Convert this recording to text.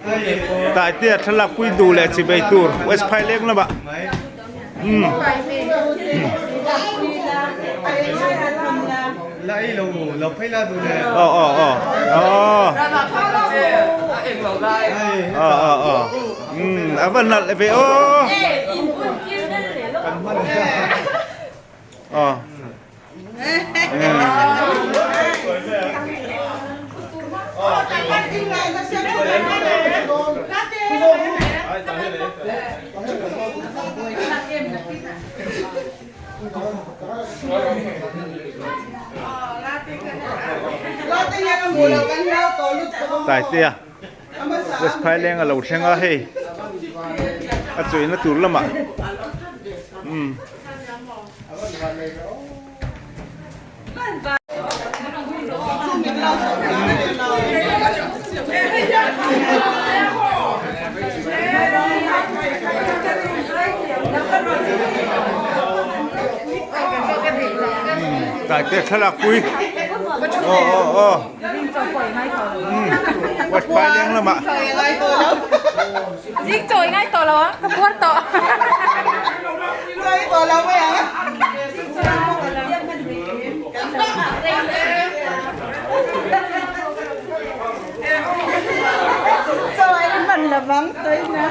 Taitea thlalak pui duh leh chi bei tur West Phaileng lamah umm. Aw aw aw aw aw aw aw umm a va nalh ve aw aw. Taitea West Phaileng a lo thleng a hei a chuihna tur lamah umm. Taite thlalak pui aw aw aw West Phaileng lamah. Zing chawi ngai tawh lo ang, ka puar tawh. Chawi tawh lo mai ang. Chawi hman lovang tawina.